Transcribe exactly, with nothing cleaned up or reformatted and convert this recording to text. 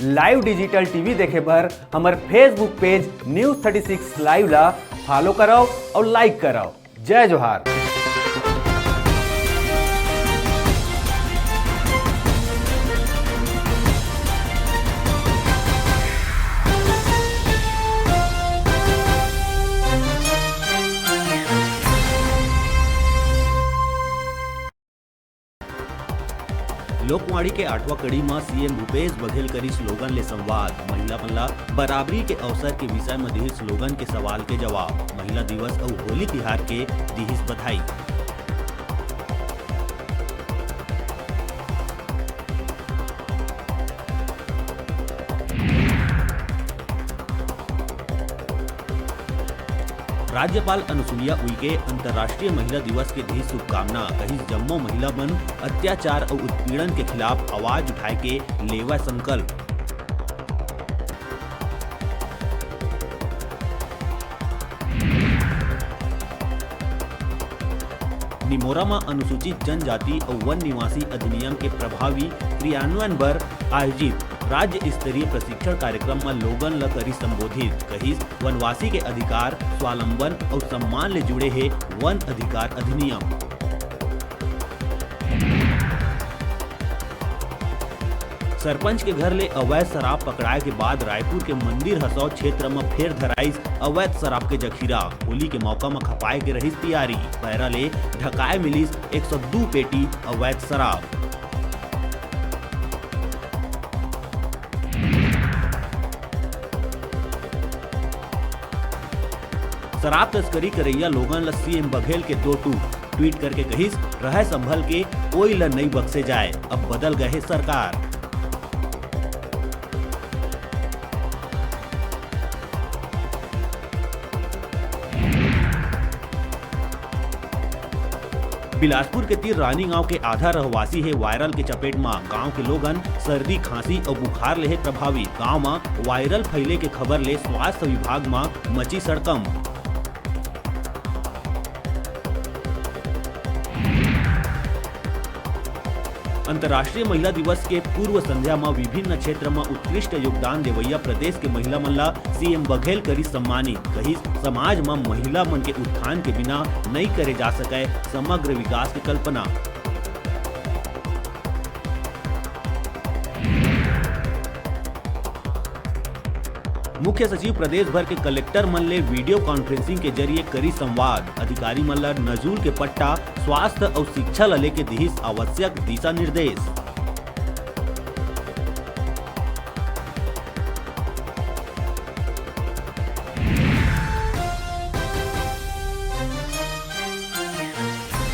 Live digital T V देखे बर हमर Facebook page News thirty six Live ला follow करव अउ like करव। जय जोहार। लोकवाणी के आठवां कड़ी म C M भूपेश बघेल करिस लोगन ले संवाद। महिला मन ला बराबरी के अवसर के विषय म दिहिस लोगन के सवाल के जवाब। महिला दिवस अउ होली तिहार के दिहिस बधाई। राज्यपाल अनुसुईया उइके अंतर्राष्ट्रीय महिला दिवस के दिहिस शुभकामना। कहिस, जम्मो महिला मन अत्याचार अउ उत्पीड़न के खिलाफ आवाज उठाए के लेवय संकल्प। निमोरा म अनुसूचित जनजाति अउ वन निवासी अधिनियम के प्रभावी क्रियान्वयन बर आयोजित राज्य स्तरीय प्रशिक्षण कार्यक्रम म लोगन ल करिस संबोधित। कहिस, वनवासी के अधिकार, स्वालंबन अउ सम्मान ले जुड़े हे वन अधिकार अधिनियम। सरपंच के घर ले अवैध शराब पकड़ाए के बाद रायपुर के मंदिर हसौद क्षेत्र म फेर धराइस अवैध शराब के जखीरा। होली के मौका म खपाए के रहिस तियारी। पैरा ले ढकाए मिलिस एक सौ दू पेटी अवैध शराब। शराब तस्करी करइया लोगन ल C M बघेल के दो टूक। Tweet करके कहिस, "रहय संभल के, कोई ल नइ बख्से जाय, अब बदल गए हे सरकार।" बिलासपुर के तीर रानी गांव के आधा रहवासी हे viral के चपेट म। गांव के लोगन सर्दी, खांसी अउ बुखार ले हे प्रभावित। गांव म viral फैले के खबर ले स्वास्थ्य विभाग म मची सड़कम। अंतर्राष्ट्रीय महिला दिवस के पूर्व संध्या म विभिन्न क्षेत्र म उत्कृष्ट योगदान देवइया प्रदेश के महिला मन ला C M बघेल करिस सम्मानित। कहिस, समाज म महिला मन के उत्थान के बिना नइ करे जा सकय समग्र विकास के कल्पना। मुख्य सचिव प्रदेश भर के कलेक्टर मन ले video conferencing के जरिए करिस संवाद। अधिकारी मन ल नजूल के पट्टा, स्वास्थ्य अउ शिक्षा ल लेके दिहिस आवश्यक दिशा निर्देश।